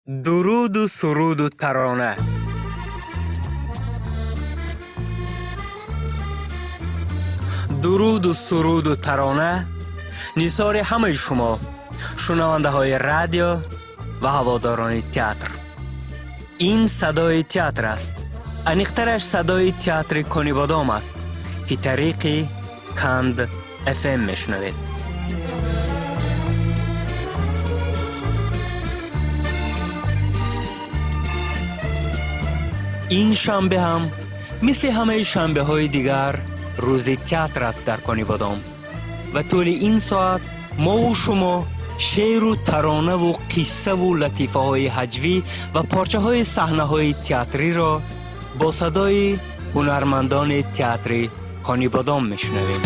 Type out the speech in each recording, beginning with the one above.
Дуруду суруду тарона. Дуруду суруду тарона нисори ҳамаи шумо, шунавандаҳои радио ва ҳаводорони театр. Ин садои театр аст. Аниқтараш садои театри Конибодом аст, ки тариқи Канд ФМ мешунавед. Ин шанбе ҳам мисли ҳамаи шанбеҳои дигар рӯзи театр аст дар Конибодом ва тӯли ин соат мову шумо шеъру таронаву қиссаву латифаҳои ҳаҷвӣ ва порчаҳои саҳнаҳои театриро бо садои ҳунармандони театри Конибодом мешунавем.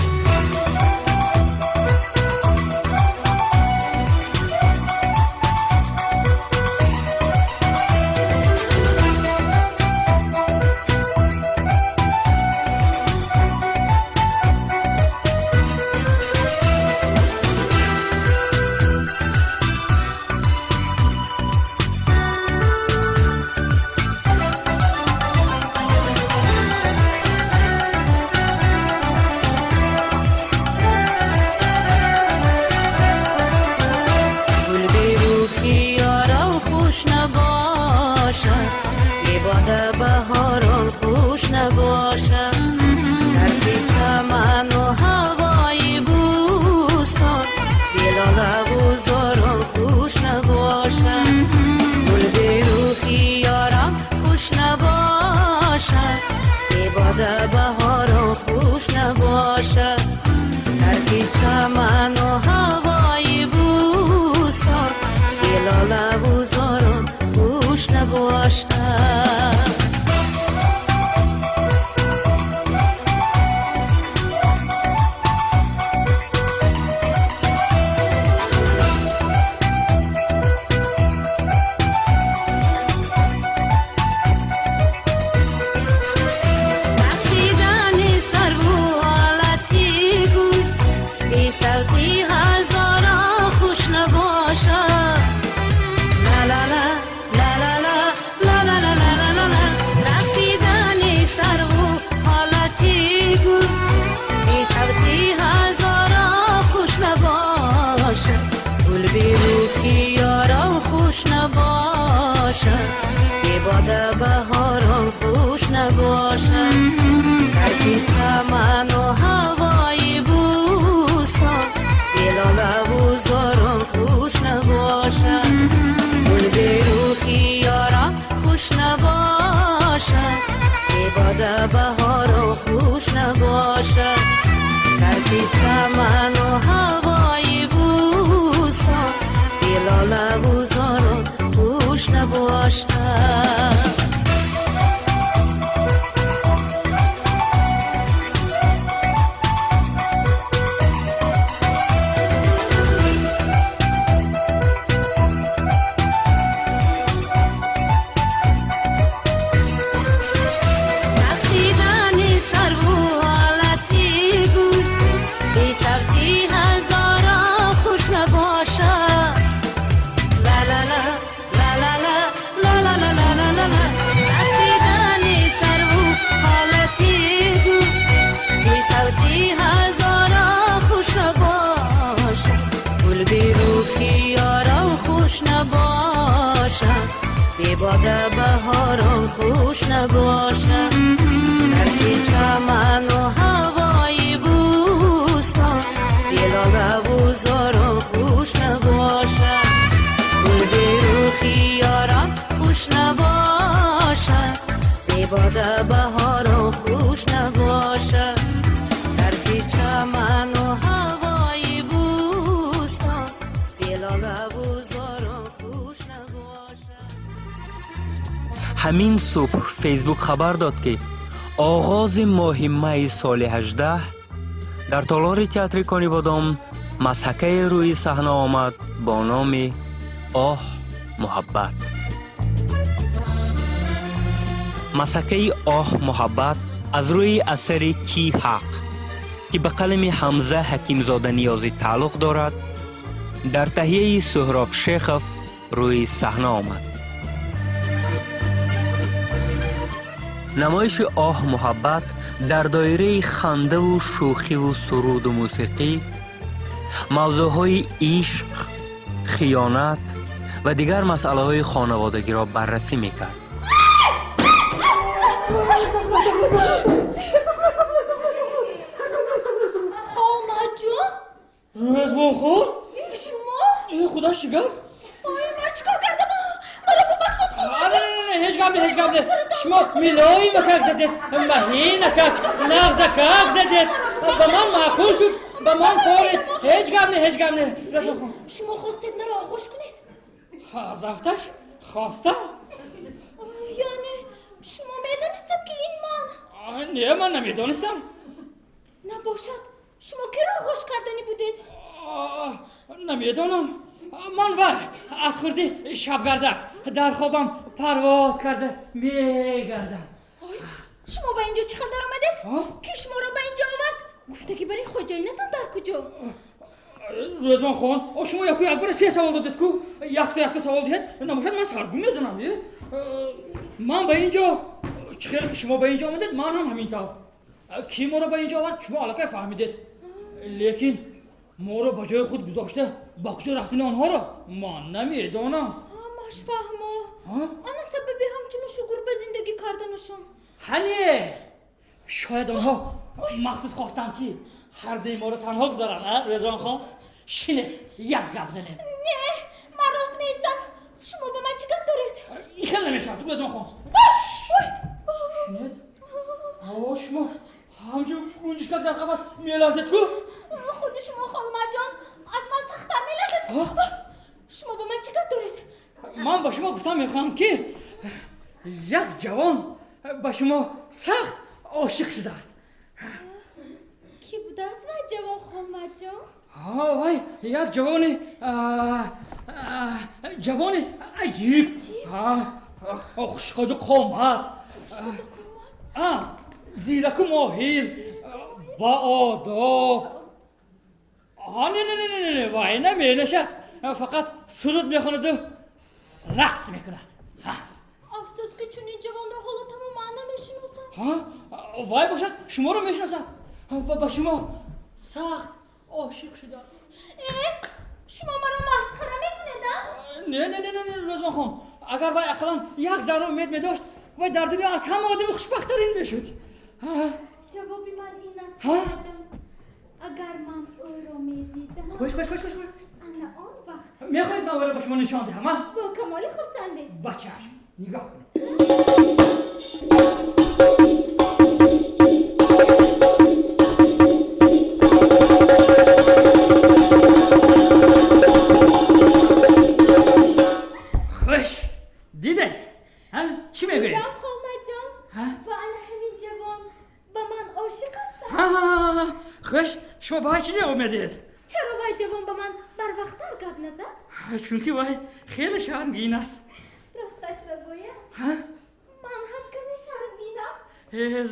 Ҳамин субҳ Фейсбук хабар дод, ки оғози моҳи майи соли 18 дар толори театри Конибодом масҳакаи рӯи саҳна омад бо номи Оҳ муҳаббат. Масҳакаи Оҳ муҳаббат аз рӯи асари Ки ҳақ, ки ба қалами Ҳамза Ҳакимзода Ниёзӣ тааллуқ дорад, дар таҳияи Суҳроб Шехов рӯи саҳна омад. Намоиши «Оҳ, муҳаббат» дар доираи хандаву шӯхиву суруду мусиқӣ мавзӯъҳои ишқ, хиёнат ва дигар масъалаҳои хонаводагиро баррасӣ мекард. Холмаҷон! Рӯзмонхон! Шумо? Худо, чӣ гап? Ой, ман чӣ кор кардам? Маро бубахшед. Не, не, не, ҳеҷ гап не, ҳеҷ гап не. Шумо милоимакак задед, маҳинакак, нағзакак задед, ба ман маъқул шуд, ба ман форед. Ҳеҷ гап не, ҳеҷ гап не. Рӯзмонхон. Шумо хостед маро оғӯш кунед? Аз афташ хостам. Яъне шумо медонистед, ки ин ман? Не, ман намедонистам. Набошад, шумо киро оғӯш карданӣ будед? Намедонам. Ман вай аз хурди шабгардак, дар хобам парвоз карда мегардам. Ой, шумо ба инҷо чӣ хел даромадед? Ки шуморо ба инҷо овард? Гуфтагӣ бари хоҷаинатон дар куҷо? Рӯзмон хон, шумо яку якбора се савол додед ку. Якто якто савол диҳед, набошад ман саргум мезанам. Ман ба инҷо чӣ хеле ки шумо ба инҷо омадед, ман ҳам ҳамин тавр. Ки моро ба инҷо овард, шумо аллакай фаҳмидед, лекин моро ба ҷои худ гузошта ба куҷо рафтини онҳоро ман намедонам. Ҳамаш фаҳмо. Ана сабаби ҳамчуну шугур ба зиндагӣ карданашон. Ҳане, шояд онҳо махсус хостанд, ки ҳардуи моро танҳо гузоранд. Рӯзмон хон, шине, як гап занем. Не, ман рост меистам. Шумо ба ман чӣ гап доред? Ин хел намешавад, Рӯзмон хон, шинед. Шумо ҳамчун гунҷишкак дар қафас меларзед ку. Худи шумо, холмаҷон, аз ман сахттар меларзед. Шумо ба ман чӣ гап доред? Ман ба шумо гуфтам мехоҳам, ки як ҷавон ба шумо сахт ошиқ шудааст. Кӣ будааст вай ҷавон, холмаҷон? Вай як ҷавони аҷиб, хушқаду қомат, зираку моҳир, баодоб. Не, не, не, не, не, вай наменашад, фақат суруд мехонаду рақс мекунад. Афсӯс, ки чунин ҷавонро ҳоло тамоман намешиносам. Вай бошад, шуморо мешиносад ва ба шумо сахт ошиқ шудааст. Э, шумо маро масхара мекунед, а? Не, не, не, не, Рӯзмонхон, агар вай ақаллан як зарра умед медошт, вай дар дунё аз ҳама одами хушбахттарин мешуд. Ҷавоби ман ин аст, холаҷон: агар ман ӯро медидам, Хуш, хуш, хуш, хуш. ана он вақт. Мехоҳед, ман вайро ба шумо нишон диҳам, а? Бо камоли хурсандӣ. Ба чашм, нигоҳ кунед. Хуш, дидед, чӣ мегӯед? Дидам, холмаҷон, ва ана ҳамин ҷавон ба ман ошиқ аст. Хуш, шумо ба вай чӣ ҷавоб медиҳед? Чаро вай ҷавон ба ман барвақттар гап назад? Чунки вай хеле шармгин аст. Росташро гӯям, ман ҳам каме шармгинам.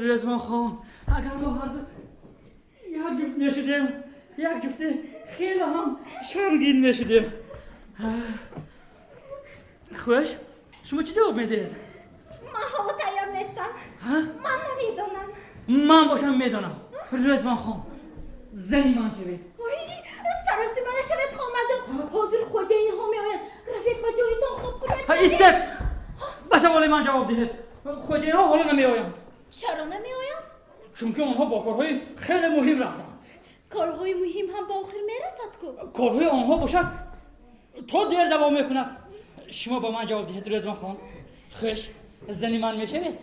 Рӯзмонхон, агар мо ҳарду як ҷуфт мешудем, як ҷуфти хеле ҳам шармгин мешудем. Хуш, шумо чӣ ҷавоб медиҳед? Ман ҳоло тайёр нестам, ман намедонам. Ман бошам медонам. Рӯзмонхон, зани ман шавед. Саросима нашавед, холмаҷон. Ҳозир хоҷаинҳо меоянд. Равед, ба ҷоитон хоб кунед. Истед, ба саволи ман ҷавоб диҳед. Хоҷаинҳо ҳоло намеоянд. Чаро намеоянд? Чунки онҳо бо корҳои хеле муҳим рафтанд. Корҳои муҳим ҳам ба охир мерасад ку. Корҳои онҳо бошад, то дер давом мекунад. Шумо ба ман ҷавоб диҳед, Рӯзмонхон. Хуш, зани ман мешавед?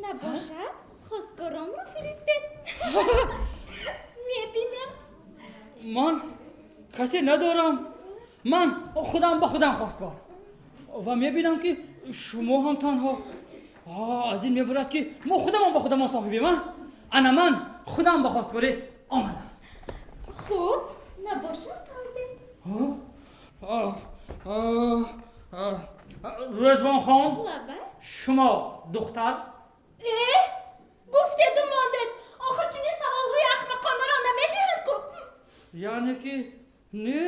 Набошад, хостгоронро фиристед, мебинам. Ман касе надорам, ман худам ба худам хостгор ва мебинам, ки шумо ҳам танҳо. Аз ин мебурад, ки мо худамон ба худамон соҳибем. Ана ман худам ба хостгорӣ омадам. Хуб, набошад, тавдед. Рӯзмонхон, шумо духтар? Э, гуфтеду мондед. Охир чунин саволҳои ахмақонаро намедиҳанд ку. Яъне ки не?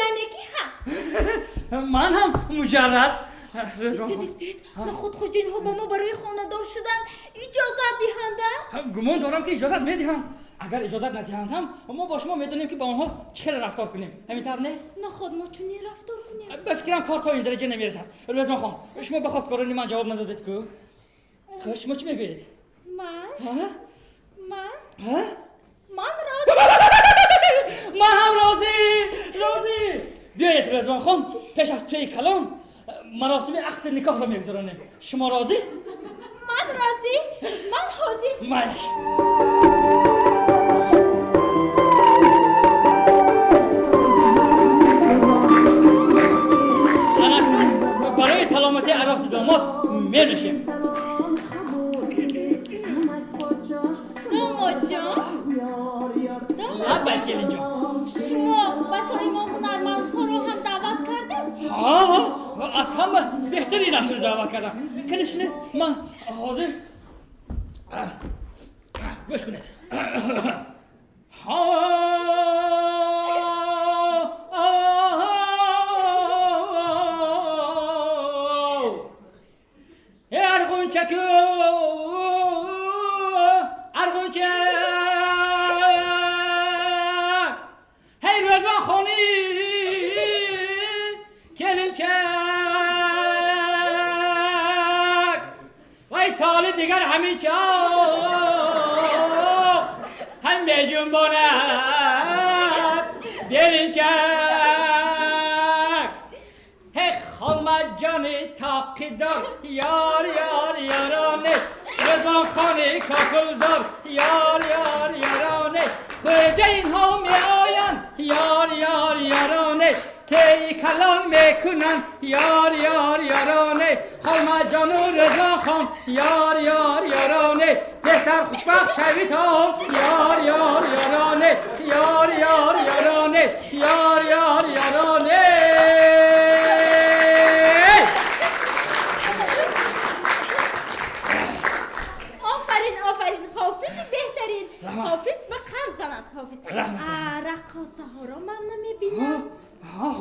Яъне ки ҳа. Ман ҳам муҷаррад. Истед, истед, наход хоҷаинҳо ба мо барои хонадор шудан иҷозат диҳанд? Гумон дорам, ки иҷозат медиҳанд. Агар иҷозат надиҳанд ҳам, мо бо шумо медонем, ки ба онҳо чӣ хел рафтор кунем. Ҳамин тавр, не? Наход мо чунин рафтор кунем? Ба фикрам, кор то ин дараҷа намерасад. Рӯзмон хон, шумо ба хостгорони ман ҷавоб надодед ку. Шумо чӣ мегӯед? Ман? Ман? Ҳа? Ман розӣ. Ман ҳам розӣ, розӣ. Биёед, Рӯзмон хон, пеш аз тӯи калон маросими ақди никоҳро мегузаронем. Шумо розӣ? Ман розӣ, ман ҳозир. Майлаш. Барои саломатии ароси домод менӯшем. Домодҷон. Лаббай, келинҷон. Шумо ба тои мо ҳунармандҳоро ҳам даъват кардед? Ҳа, аз ҳама беҳтаринашро даъват кардам. Канишинед, ман ҳозир. Гӯш кунед. Арғунчаку, арғунча, ҳей, Рӯзмон хони келинчак, вай, соли дигар ҳамин чоқ ҳам меҷунбонад белинчак. Ҳей, холмаҷони тоқидор, ёр, ёр, ёроне, Рӯзмон хони кокулдор, ёр, ёр, ёроне, хоҷаинҳо меоянд, ёр, ёр, ёроне, тӯи калон мекунанд, ёр, ёр, ёроне, холмаҷону Рӯзмон хон, ёр, ёр, ёроне, беҳтар хушбахт шавитон, ёр, ёр, ёроне, ёр, ёр, ёроне, ёр, ёр, ёроне. Офарин, офарин, ҳофизи беҳтарин. Раҳмат. Ҳофиз ба қанд занад, ҳофиз. Раҳмат. Раққосаҳоро ман намебинам.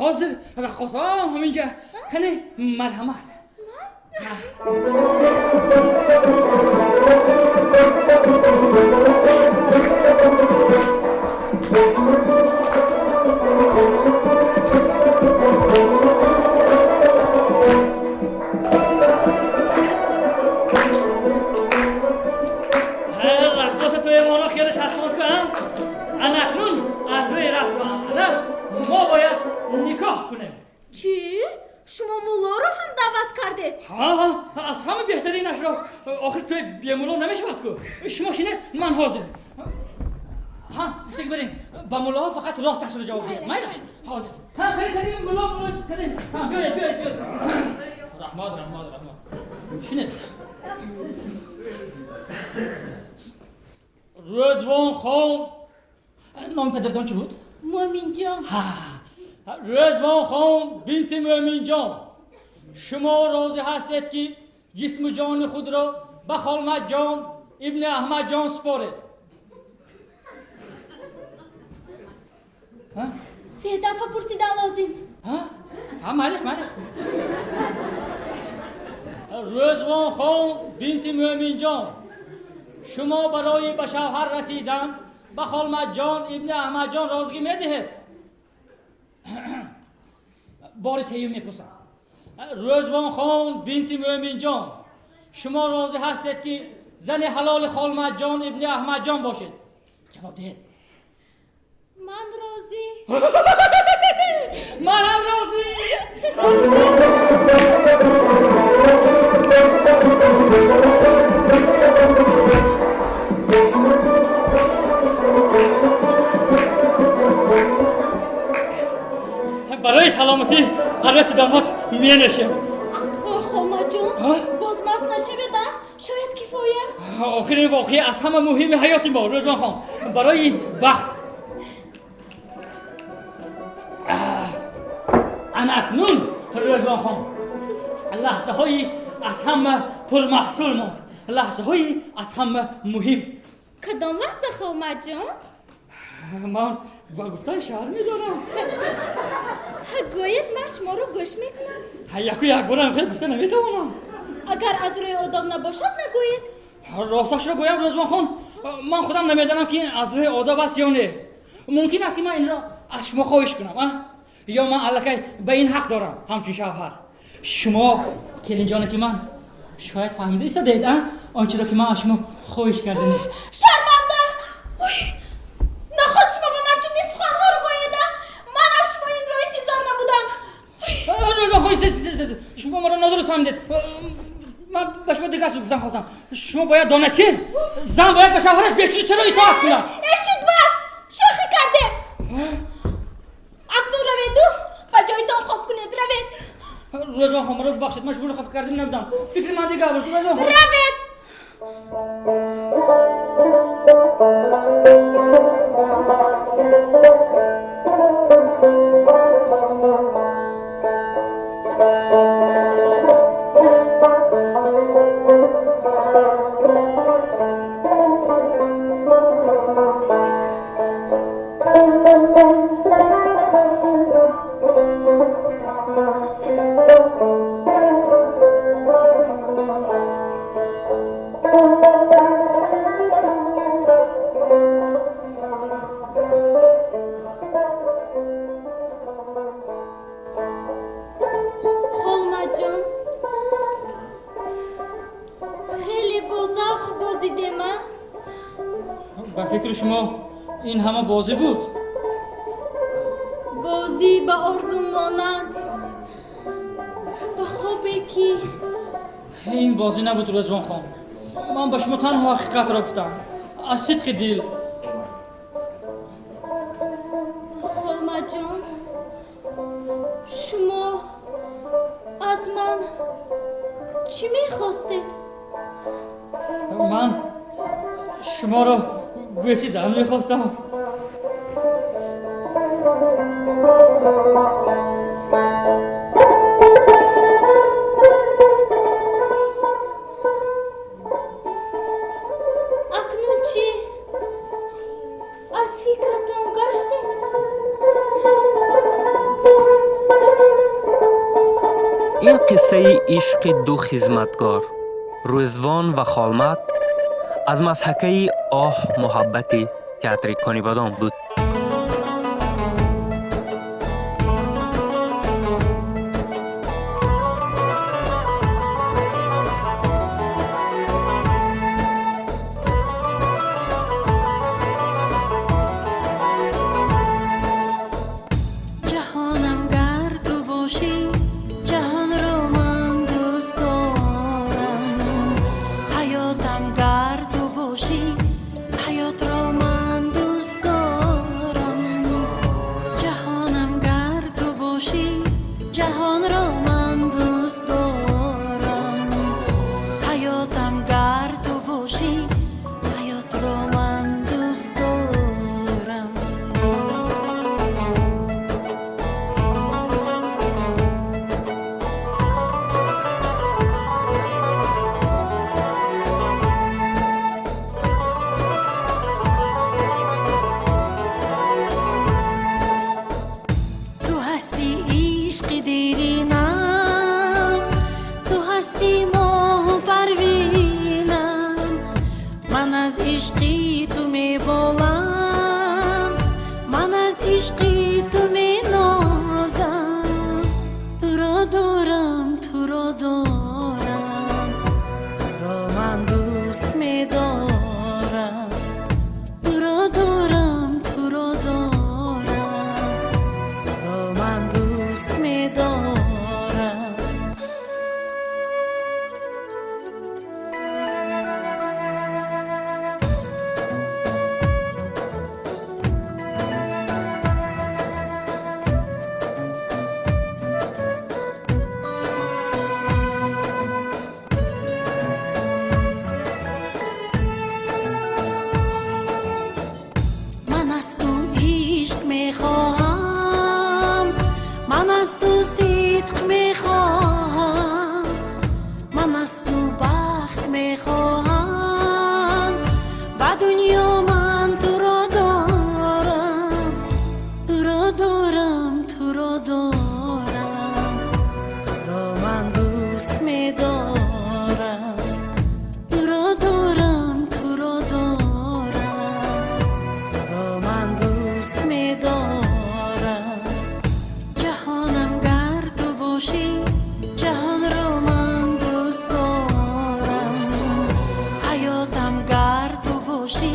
Ҳозир раққосаҳо ҳаминҷа. Кане, марҳамат. Раққоса тои моро хеле тасмод кунам. Анакнун аз рӯи расму анъана мо бояд никоҳ кунем. Чӣ, шумо муллоро ҳам даъват кардед? Ҳа, аз ҳама беҳтаринашро. Охир тӯи бемулло намешавад ку. Шумо шинед, ман ҳозир. Ҳа, гуфтаги барин, ба муллоҳо фақат росташро ҷавоб диҳед. Майлаш, ҳозир. Ҳа, кани, кани, мулло, мулло, кани. Ҳа, биёед, биёед, биёед. Раҳмат, раҳмат, раҳмат. Шинед. Рӯзвон хон, номи падаратон чӣ буд? Муъминҷон. Ҳа, Рӯзвон хон бинти Муъминҷон, шумо розӣ ҳастед, ки ҷисму ҷони худро ба Холмаҷон ибни Аҳмадҷон супоред? Ҳа? Се дафъа пурсидан лозим. Ҳа? Ҳа, майлиш, майлиш. Рӯзвон хон бинти Муъминҷон, шумо барои ба шавҳар расидан ба Холмаҷон ибни Аҳмадҷон розигӣ медиҳед? Бори сеюм мепурсам. Рӯзвон хон бинти Муъминҷон, шумо розӣ ҳастед, ки зани ҳалоли Холмаҷон ибни Аҳмадҷон бошед? Ҷавоб диҳед. Ман розӣ. Манам розӣ. Барои саломатӣ арӯси домод менӯшем. Холмаҷон. Ҳа? Боз маст нашавед, а? Шояд кифоя. Охирин воқеа аз ҳама муҳими ҳаёти мо, Рӯзмон хон, барои бахт. Ана акнун, Рӯзмон хон, лаҳзаҳои аз ҳама пурмаҳсул монд, лаҳзаҳои аз ҳама муҳим. Кадом лаҳза, Холмаҷон? Ман ба гуфтан шарм медорам. Гӯед, ман шуморо гӯш мекунам. Яку якбора хел гуфта наметавонам. Агар аз рӯи одоб набошад, нагӯед. Росташро гӯям, Рӯзвон хон, ман худам намедонам, ки аз рӯи одоб аст ё не. Мумкин аст, ки ман инро аз шумо хоҳиш кунам, а? Ё ман аллакай ба ин ҳақ дорам ҳамчун шавҳар? Шумо, келинҷоне ки ман, шояд фаҳмида истодаед, а, он чиро ки ман аз шумо хоҳиш кардам. Шарманда! Ой, наход шумо ба ман чунин суханҳоро гӯед, а? Ман аз шумо инро интизор набудам. Рӯзвон хон, шумо маро нодуруст фаҳмидед. Ман ба шумо дигар чиз гуфтан хостам. Шумо бояд донед, ки зан бояд ба шавҳараш бечуну чаро итоат кунад. Эшид, бас, шӯхӣ кардем. Акнун раведу ба ҷойтон хоб кунед, равед. Рӯзвон хон, маро бубахшед, ман шуморо хафа кардем набудам. Фикри ман дигар буд, Рӯзвон хон. Равед. Холмаҷон, хеле бозавқ бозидем, а? Ба фикри шумо, ин ҳама бозӣ буд? Бозӣ ба орзу монанд, ба хобе ки Ин бозӣ набуд, Рӯзвон хон. Ман ба шумо танҳо ҳақиқатро гуфтам, аз сидқи дил. Холмаҷон, шумо аз ман чӣ мехостед? Ман шуморо бӯсидан мехостам. Акнун чӣ, аз фикратон гаштед? Ин қиссаи ишқи ду хизматгор, Рӯзвон ва Холмат, аз мазҳакаи «Оҳ, муҳаббати» театри Конибодом буд. Ҷаҳонам гар ту бошӣ, ҷаҳонро ман дӯст дорам. Ҳаётам гар ту бошӣ, ҳаётро ман дӯст дорам. дӯст медорам. Туро дорам, туро дорам, туро ман дӯст медорам. Ҷаҳонам гар ту бошӣ, ҷаҳонро ман дӯст дорам. Ҳаётам гар ту бошӣ,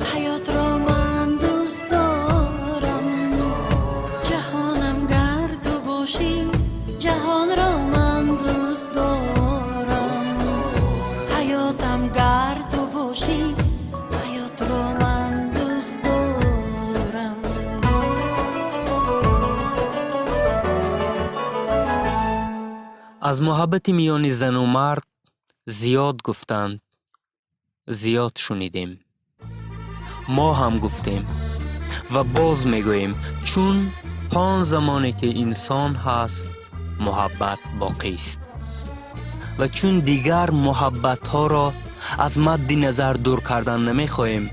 ҳаётро ман дӯст дорам. Ҷаҳонам гар ту бошӣ, ҷаҳонро ман дӯст дорам. Ҳаётам гар ту бошӣ, ҳаётро ман дӯст дорам. Аз муҳаббати миёни зану мард зиёд гуфтанд, зиёд шунидем. Мо ҳам гуфтем ва боз мегӯем, чун то он замоне ки инсон ҳаст, муҳаббат боқист. Ва чун дигар муҳаббатҳоро аз мадди назар дур кардан намехоҳем,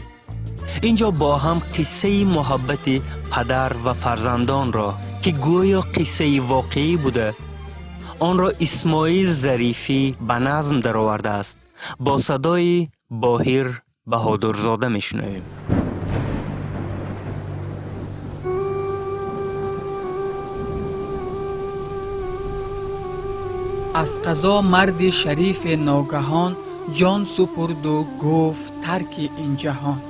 ин ҷо бо ҳам қиссаи муҳаббати падар ва фарзандонро, ки гӯё қиссаи воқеӣ буда, онро Исмоил Зарифӣ ба назм даровардааст, бо садои Боҳир Баҳодурзода мешунавем. Аз қазо марди шарифе ногаҳон ҷон супурду гуфт тарки ин ҷаҳон.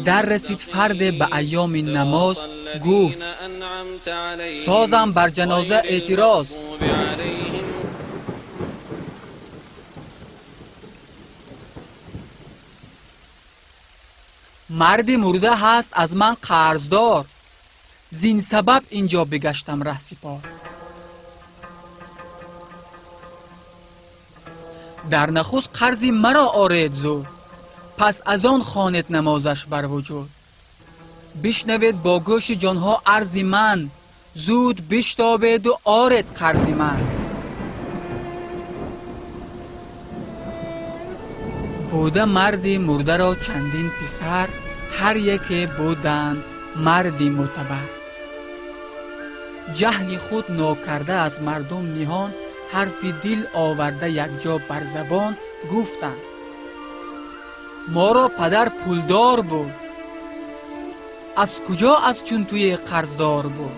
Дар расид фарде ба айёми намоз, гуфт: созам бар ҷаноза эътироз. Марди мурда ҳаст аз ман қарздор, зин сабаб ин ҷо бигаштам раҳсипор. Дар нахуст қарзи маро оред зуд, пас аз он хонед намозаш бар вуҷуд. Бишнавед бо гӯши ҷонҳо арзи ман, зуд биштобеду оред қарзи ман. Буда марди мурдаро чандин писар, ҳар яке буданд марди мӯътабар. Ҷаҳли худ нокарда аз мардум ниҳон, ҳарфи дил оварда якҷо бар забон гуфтанд: моро падар пулдор буд, аз куҷо аз чун туе қарздор буд?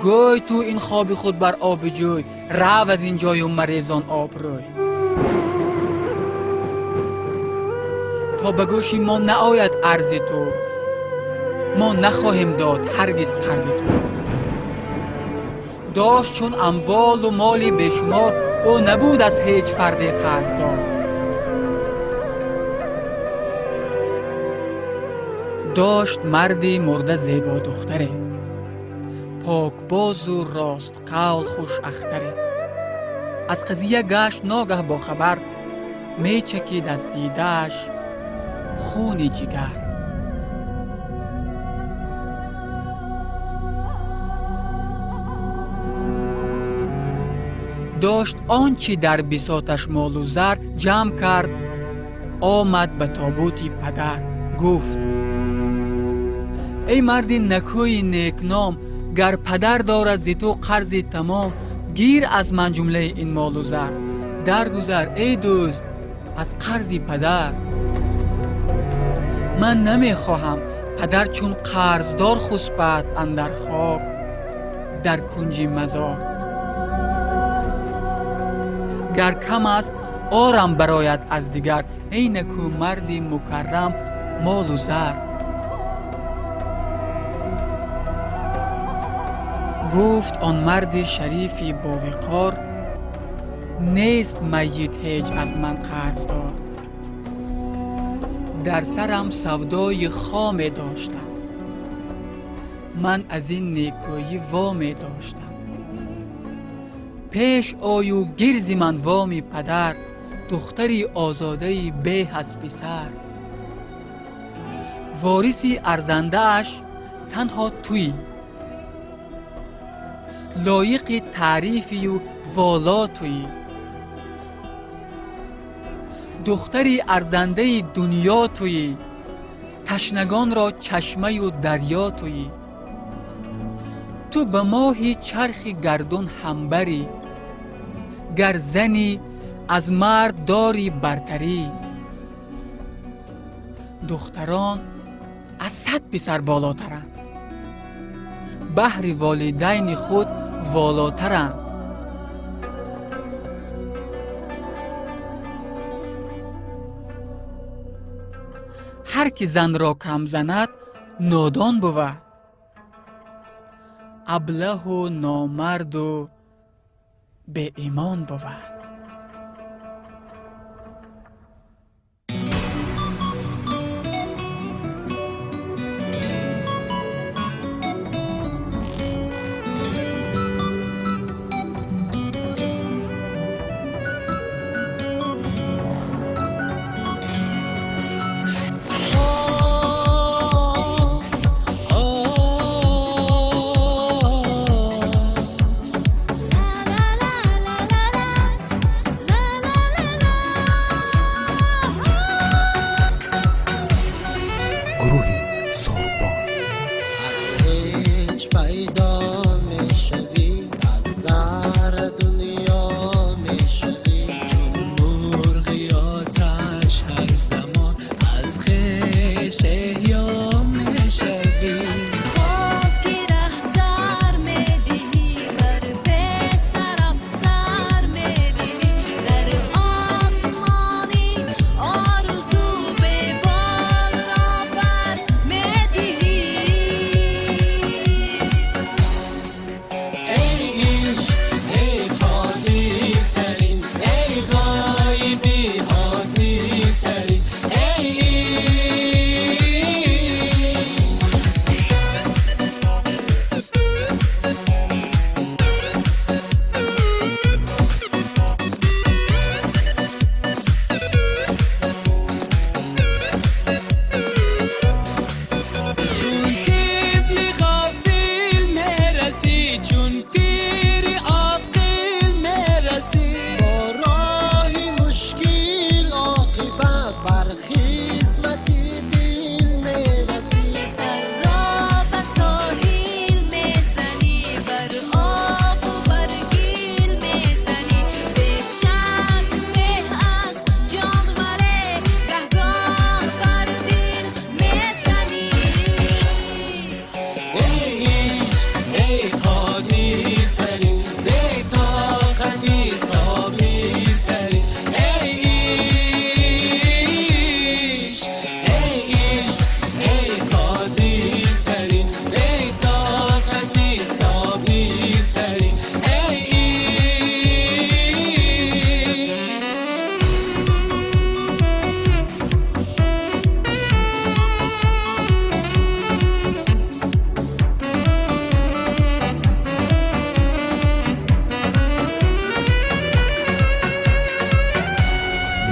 Гӯй ту ин хоби худ бар оби ҷӯй, рав аз ин ҷою марезон обрӯй. То ба гӯши мо наояд арзи ту, мо нахоҳем дод ҳаргиз қарзи ту. Дошт чун амволу моли бешумор, ӯ набуд аз ҳеҷ фарде қарздор. Дошт марди мурда зебо духтаре, покбозу ростқавл хушахтаре. Аз қазия гашт ногаҳ бохабар, мечакид аз дидааш хуни ҷигар. Дошт он чи дар бисоташ молу зар ҷамъ кард, омад ба тобути падар, гуфт: эй марди накӯи некном, гар падар дорад зи ту қарзи тамом, гир аз ман ҷумлаи ин молу зар, даргузар эй дӯст аз қарзи падар. Ман намехоҳам падар чун қарздор хуспад андар хок дар кунҷи мазор. Гар кам аст орам барояд аз дигар, эй накӯ марди мукаррам молу зар. Гуфт он марди шарифи бовиқор, нест майит ҳеҷ аз ман қарздор. Дар сарам савдои хоме доштам, ман аз ин некӯӣ воме доштам. Пеш ою гирзи ман воми падар, духтари озодаи беҳ аз писар. Вориси арзандааш танҳо туӣ, лоиқи таърифию воло туӣ. Духтари арзандаи дунё туӣ, ташнагонро чашмаю дарё туӣ. Ту ба моҳи чархи гардун ҳамбарӣ, гар занӣ аз мард дорӣ бартарӣ. Духтарон аз 100 писар болотаранд, баҳри волидайни худ волотаранд. Ҳар ки занро кам занад нодон бувад, аблаҳу номарду беимон бувад.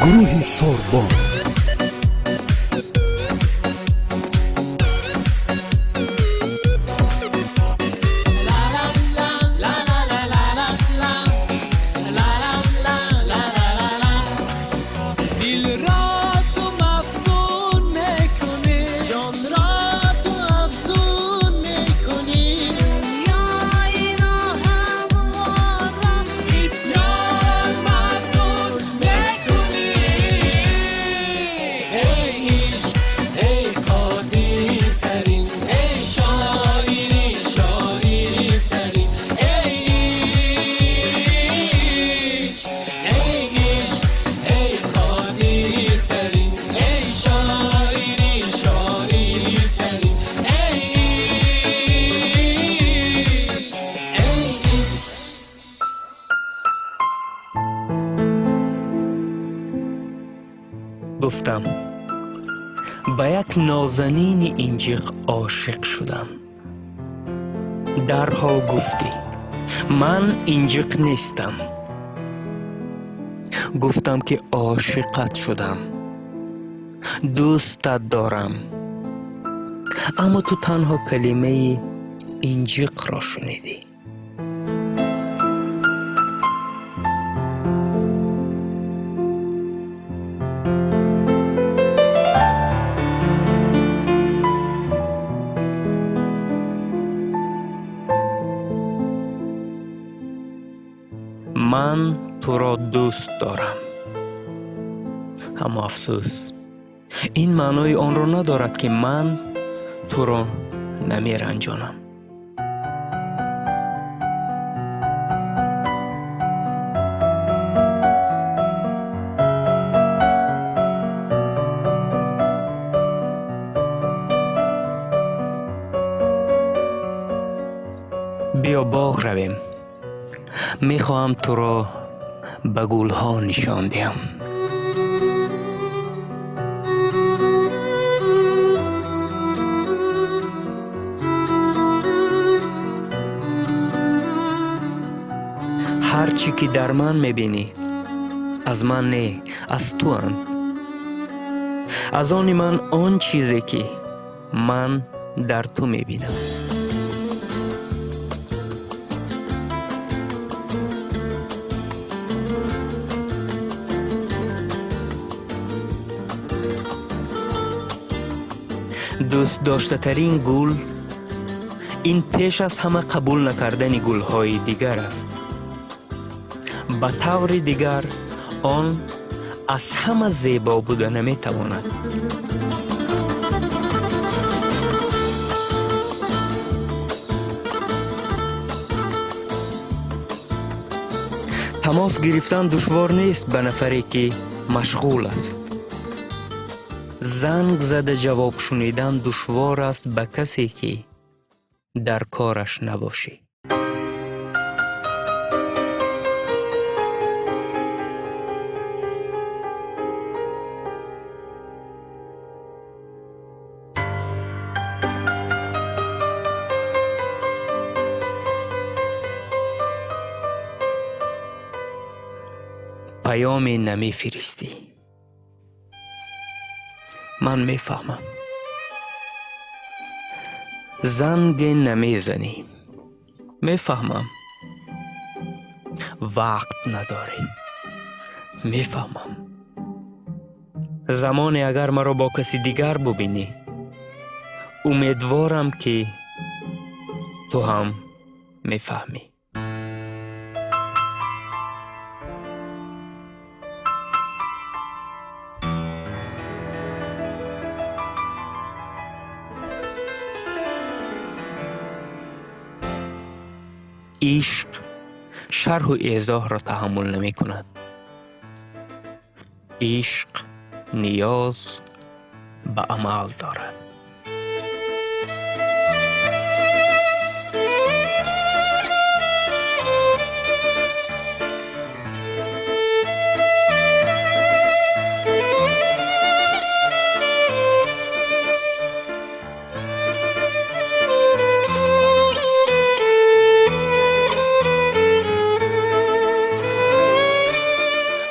Гурӯҳи Сорбон. Гуфтам ба як нозанини инҷиқ ошиқ шудам. Дарҳол гуфтӣ ман инҷиқ нестам. Гуфтам ки ошиқат шудам, дӯстат дорам, аммо ту танҳо калимаи инҷиқро шунидӣ. Ман туро дӯст дорам. Аммо афсӯс, ин маънои онро надорад, ки ман туро намеранҷонам. Биё боғ равем. Мехоҳам туро ба гулҳо нишон диҳам. Ҳар чӣ ки дар ман мебинӣ, аз ман не, аз туанд. Аз они ман он чизе, ки ман дар ту мебинам. Дӯстдоштатарин гул ин пеш аз ҳама қабул накардани гулҳои дигар аст. Ба таври дигар он аз ҳама зебо буда наметавонад. Тамос гирифтан душвор нест ба нафаре, ки машғул аст. Занг зада ҷавоб шунидан душвор аст ба касе, ки дар кораш набошӣ. Паёме намефиристӣ. Ман мефаҳмам. Занге намезанӣ. Мефаҳмам. Вақт надорӣ. Мефаҳмам. Замоне агар маро бо каси дигар бубинӣ, умедворам, ки ту ҳам мефаҳмӣ. Ишқ шарҳу эзоҳро таҳаммул намекунад. Ишқ ниёз ба амал дорад.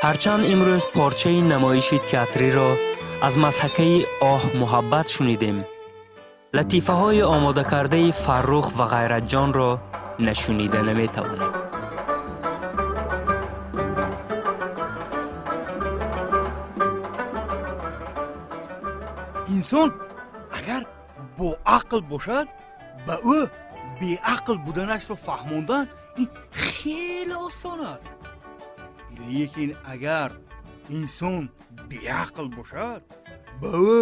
Ҳарчанд имрӯз порчаи намоиши театриро аз мазҳакаи оҳ муҳаббат шунидем, латифаҳои омодакардаи Фаррух ва Ғайратҷонро нашунида наметавонем. Инсон агар бо ақл бошад, ба ӯ беақл буданашро фаҳмондан ин хеле осон аст. Лекин агар инсон беақл бошад, ба ӯ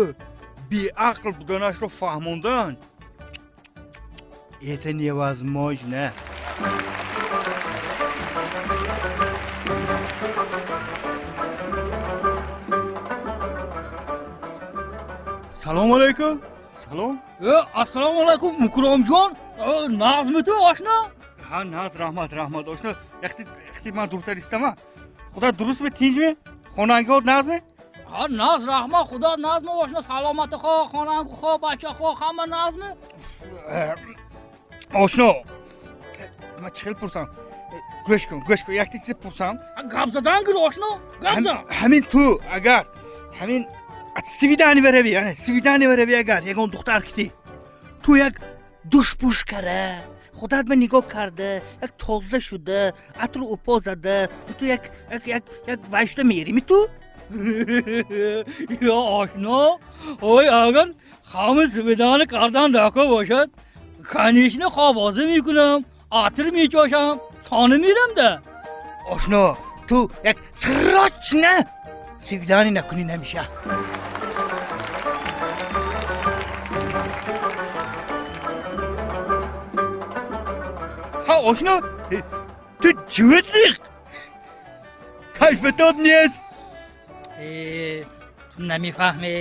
беақл буданашро фаҳмондан это невозможно. Салом алайкум. Салом. Ассалому алайкум, Мукромҷон. Нағзми ту, ошно? Ҳа, нағз, раҳмат, раҳмат, ошно. Яхти яхти ман дуртар истама. Худо дурустми, тинҷми? Хонангиҳот нағзми? Ҳа, нағз, раҳмат, худо нағзми, ошно, саломати хо, хонанги хо, бача хо, ҳама нағзми? Ошно, ман чӣ хел пурсам? Гӯш кун, гӯш кун, якти чизе пурсам. Гап задан гир, ошно, гап зан. Ҳамин ту агар ҳамин свидание барави, ана свидание барави, агар ягон духтар китӣ, ту як душпуш кара, худат ба нигоҳ карда, як тоза шуда, атру упо зада, ту як як як як вайшта мерими ту? Ё ошно, ой, агар ҳама свидание кардан дако бошад, конечно, хобозӣ мекунам, атр мечошам, сона мерам да. Ошно, ту як срочно свидание накунӣ намеша. Ҳа, ошно, ту чӯ зиқ? Кайфатоб нест? Ту намефаҳме.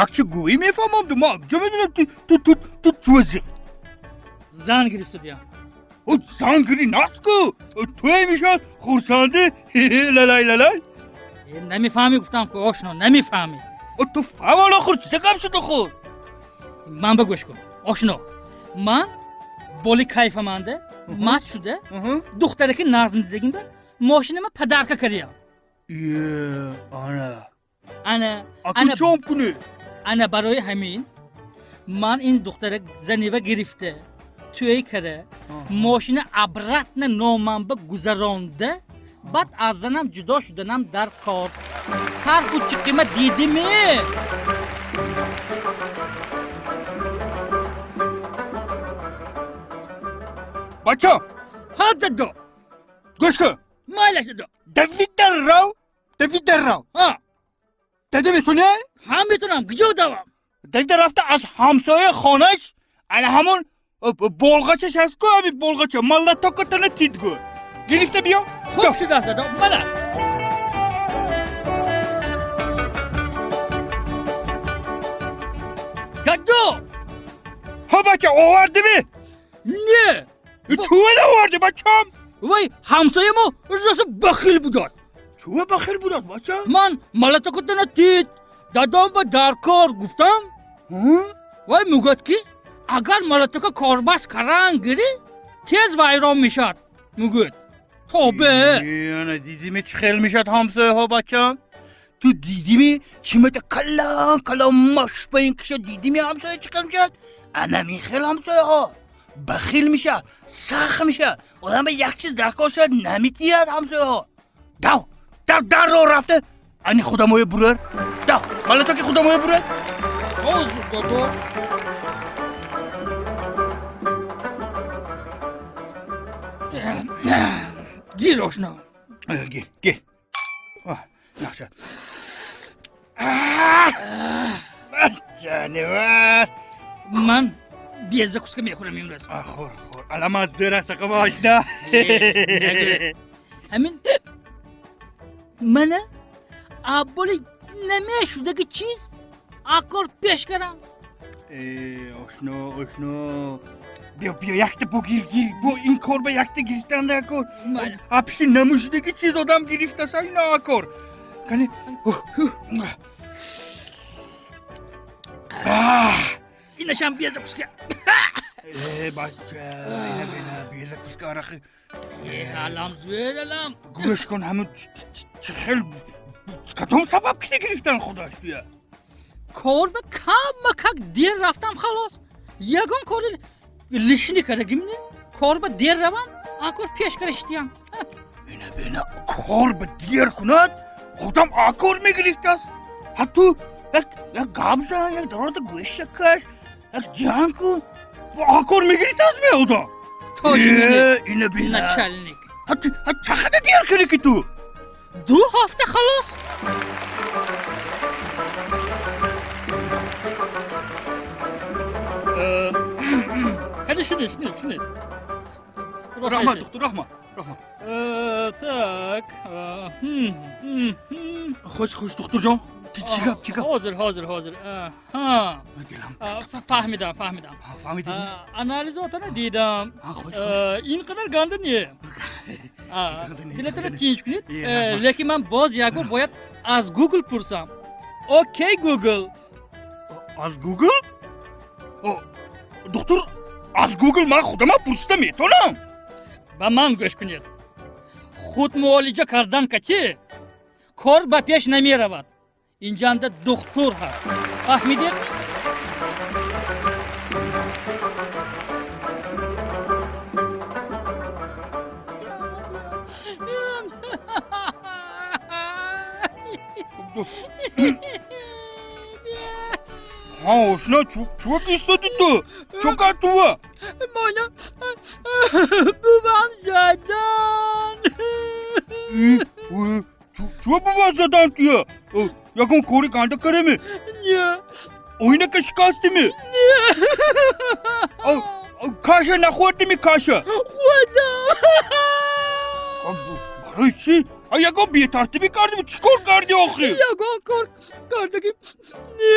Якчи гӯӣ мефаҳмам, ма куҷо медонам ту чӯ зиқ? Зан гирифтудиям. Зан гирӣ наст-ку, туе мешавад хурсандӣ, лалай лалай. Намефаҳмӣ гуфтам ку, ошно, намефаҳмӣ. Ту фаҳм ҳоло, хур чита гап шуд хур? Ман ба гӯш кун, ошно, ман боли кайфаманда маст шуда духтараки нағз дидагим ба мошинама подарка кардиям. Ана. Ана. Аку чом кунӣ? Ана барои ҳамин ман ин духтара занива гирифта, тӯй кара, мошина обратно номамба гузаронда, баъд аз занам ҷудо шуданам дар кор. Сарфу чиқима дидиме? Бача! Ҳа, дадо. Гӯш кун. Майлаш, дадо. Давида рав, давида рав. Ҳа. Дада метунӣ? Ҳа, метунам. Куҷо давам? Давида рафта аз ҳамсояи хонаш ана ҳамон болғачаш ҳаст ку, ҳамин болғача маллатокатана тидгӯ. Гирифта биё. Хуб шудааст, дадо. Мана. Дадо! Ҳа, бача, овардими? Не. Чӯва наоварди, бачам? Вай ҳамсоямо роса бахил будааст. Чӯва бахил будааст, бача? Ман малатокатана тид, дадом ба дар кор гуфтам. Вай мегӯяд, ки агар малатока корбаст каран гирӣ, тез вайрон мешавад, мегӯяд. Тобе. Ана дидими, чӣ хел мешавад ҳамсояҳо, бачам? Ту дидими, чимата калон калон мош ба ин киша, дидими ҳамсоя чӣ хел мешавад? Анамин хел ҳамсояҳо бахил мешавад, сахт мешавад. Одам ба як чиз дар кор шавад, наметиҳад ҳамсояҳо. Дав, дав, дарро рафта ани худамоя бурар. Дав, малатоки худамоя бурар. Ҳозир, дадо. Гир, ошно. Гир, гир. Нақша. Ҷонивар. Ман без закуска мехӯрам имрӯз. Хӯр, хӯр. Алам аз зӯр аст, ақам ошно. Ҳамин мана абболи намешудаги чиз акор пеш карам. Ошно, ошно. Биё, биё, якта бо гир, гир, бо ин кор ба якта гирифтан акор. Апиши намушудаги чиз одам гирифтаса ина акор. Кани. Инашам без закуска. Бача, ина бина, без закуска арақи. Алам зӯр, алам. Гӯш кун, ҳамун чӣ хел кадом сабаб ки гирифтан худаш бия? Кор ба камакак дер рафтам, халос. Ягон кори лишний кардагим не? Кор ба дер равам, акор пеш кара шитиям. Ина бина, кор ба дер кунад, худам акор мегирифтааст. Ҳа, ту як як гап зан, як дарода гӯша каш, як ҷанг кун. Акор мегирифтааст ме одам? Тоже ина бина. Начальник. Ҳа, ту ҳа чақадар дер кардӣ ки ту? 2 ҳафта халос. Кани шунед, шунед, шунед. Раҳмат, духтур, раҳмат, раҳмат. Так. Хуш, хуш, духтурҷон. Чӣ гап, чӣ гап? Ҳозир, ҳозир, ҳозир. Ҳа. Фаҳмидам, фаҳмидам. Фаҳмидӣ? Анализотона дидам. Хуш, хуш. Ин қадар ганда не. Дилатона тинч кунед. Лекин ман боз як бор бояд аз Google пурсам. Окей, Google. Аз Google? Духтур, аз Google ман худама пурсида метавонам. Ба ман гӯш кунед. Худ муолиҷа кардан кати кор ба пеш намеравад. Инҷанда духтур ҳаст. Фаҳмидед? Ҳа, ошно, чува кистоди ту? Чо кард тува? Мана бувам задан. Чува бува задан туя? Ягон кори ганда кареми? Не. Оинака шикастими? Не. Каша нахӯрдими, каша? Хӯрдам. Барои чӣ? Ягон бетартибӣ кардими? Чӣ кор кардӣ охир? Ягон кор кардагим не.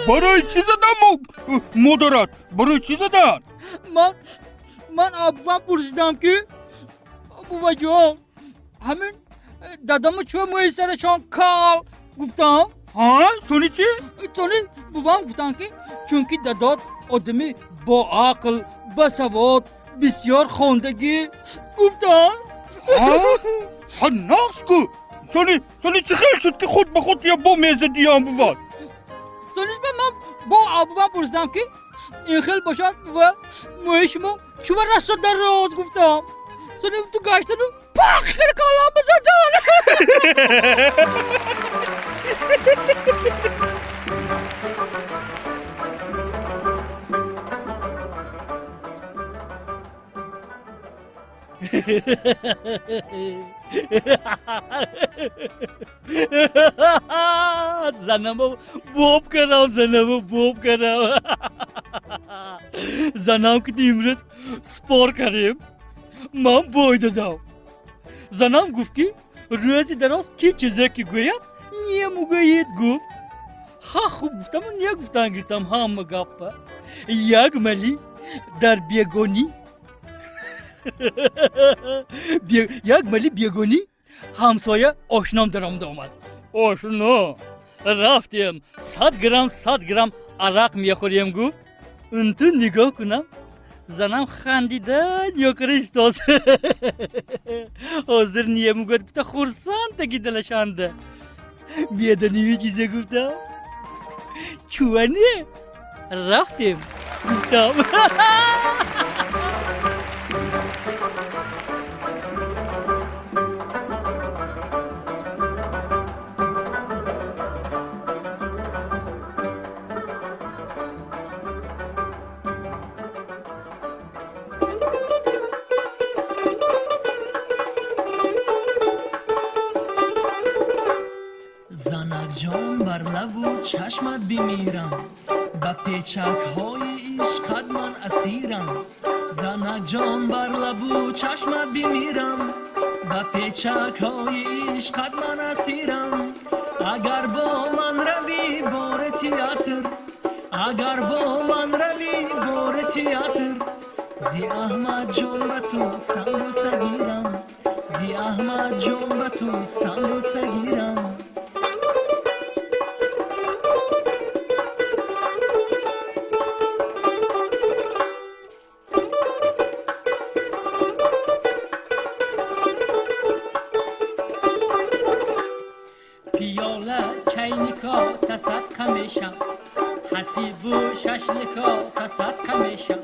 Барои чӣ задан модарат? Барои чӣ задан? Ман абувам пурсидам, ки буваҷон, ҳамин дадаму чӯ мӯи сарашон кал, гуфтам. Ҳа, сони чӣ? Сони бувам гуфтам, ки чунки дадот одами боақл, басавод, бисёр хондагӣ, гуфтам. Ҳа, нағз ку. Сони чӣ хел шуд, ки худ ба худ я бо мезадиям бувад? Сониш ба ман бо абувам пурсидам, ки ин хел бошад, бува, мӯи шумо чува расо дароз, гуфтам. Сони ту гаштану пах кара калам бизадан. Занамо боб кардам, занамо боб кардам. Занам ки имрӯз спор кардем, ман бой додам. Занам гуфт, ки рӯзи дароз ки чизе ки гӯяд, немугӯед, гуфт. Ҳа, хуб, гуфтаму не гуфтан гирифтам ҳама гаппа. Як мали дар бегонӣ, як мали бегонӣ ҳамсоя ошном даромада омад. Ошно, рафтем, 100 грамм 100 грамм арақ мехӯрем, гуфт. Унту нигоҳ кунам, занам хандида нёкара истоз. Ҳозир немугӯяд, гуфта, хурсанд таги далашанда. Медоними чизе гуфтам? Чува не рафтем, гуфтам. Занакҷон, бар лабу чашмат бимирам, ба печакҳои ишқат ман асирам. Занакҷон, бар лабу чашмат бимирам, ба печакҳои ишқат ман асирам. Агар бо ман равӣ боре театр, агар бо ман равӣ боре театр, зи Аҳмадҷон ба ту самбуса гирам, зи Аҳмадҷон ба ту самбуса гирам. Пиёла чайника тасадқа мешам, ҳасибу шашлика тасадқа мешам.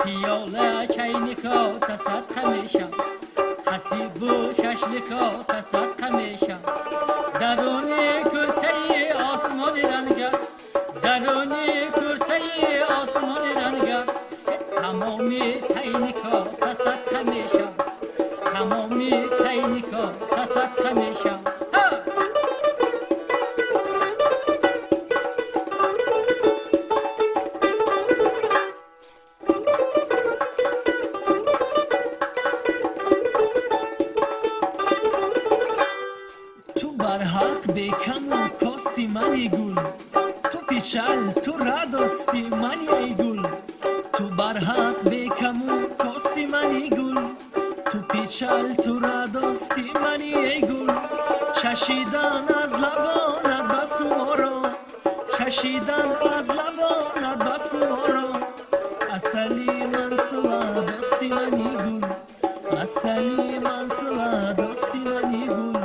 Пиёла чайника тасадқа мешам, ҳасибу шашлика тасадқа мешам. Даруни куртаи осмони ранга, даруни куртаи осмони ранга, тамоми тайника тасадқа мешам, тамоми тайника тасадқа мешам. Ҳа! Ту барҳақ бекаму кости мани, гул, ту пичал, ту радости мани, эй гул. Ту барҳақ бекаму кости мани, гул, ту пичал, ту радости мани, эй гул. Чашидан аз лабонат бас гуворо, чашидан аз лабонат бас гуворо. Асали ман сладости мани, гул, асали ман сладости мани, гул.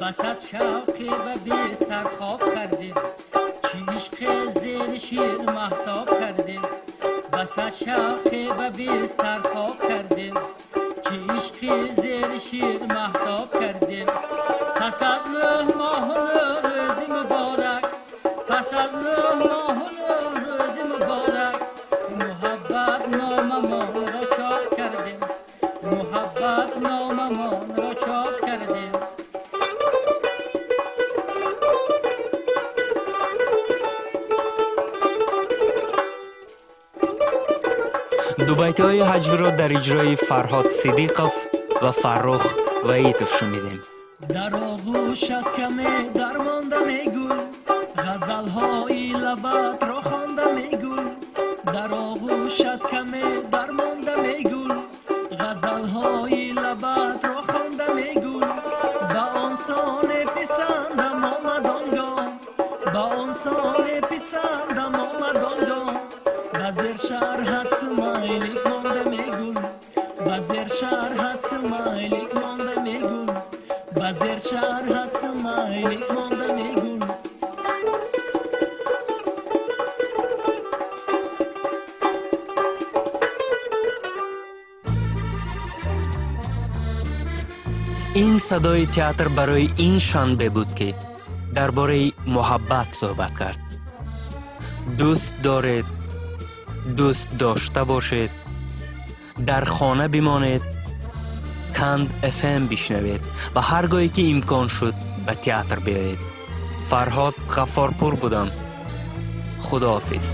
Ба сад шавқе ба бистар хоб кардем, чӣ ишқи. Зери шир маҳтоб кардем, ба сад шавқе ба бистар хоб кардем, ки ишқи зери шир маҳтоб кардем. Пас аз 9 моҳу 9 рӯзи муборак, пас аз 9 моҳу 9 рӯзи муборак, муҳаббат номамонро чоп кардем, муҳаббат номамонро чоп кардем. Дубайтиҳои ҳаҷвиро дар иҷрои Фарҳод Сидиқов ва Фаррух Ваитов шунидем. Дар оғӯшат каме дармондам, эй гул, ғазалҳои лабатро хондам, эй гул. Дар оғӯшат каме дармондам, эй гул, ғазалҳои лабатро хондам, эй гул. Ба он соне писандам омад он гоҳ, ба он соне писандам омад он гоҳ, ба зер шарҳат смайлик мондам, эй гул, ба зер шарҳат смайлик мондам, эй гул, ба зер шарҳат смайлик мондам, эй гул. Ин садои театр барои ин шанбе буд, ки дар бораи муҳаббат суҳбат кард. Дӯст доред, дӯст дошта бошед, дар хона бимонед, Канд ФМ бишнавед ва ҳар гоҳе ки имкон шуд, ба театр биёед. Фарҳод Ғаффорпур будам. Худоҳофиз.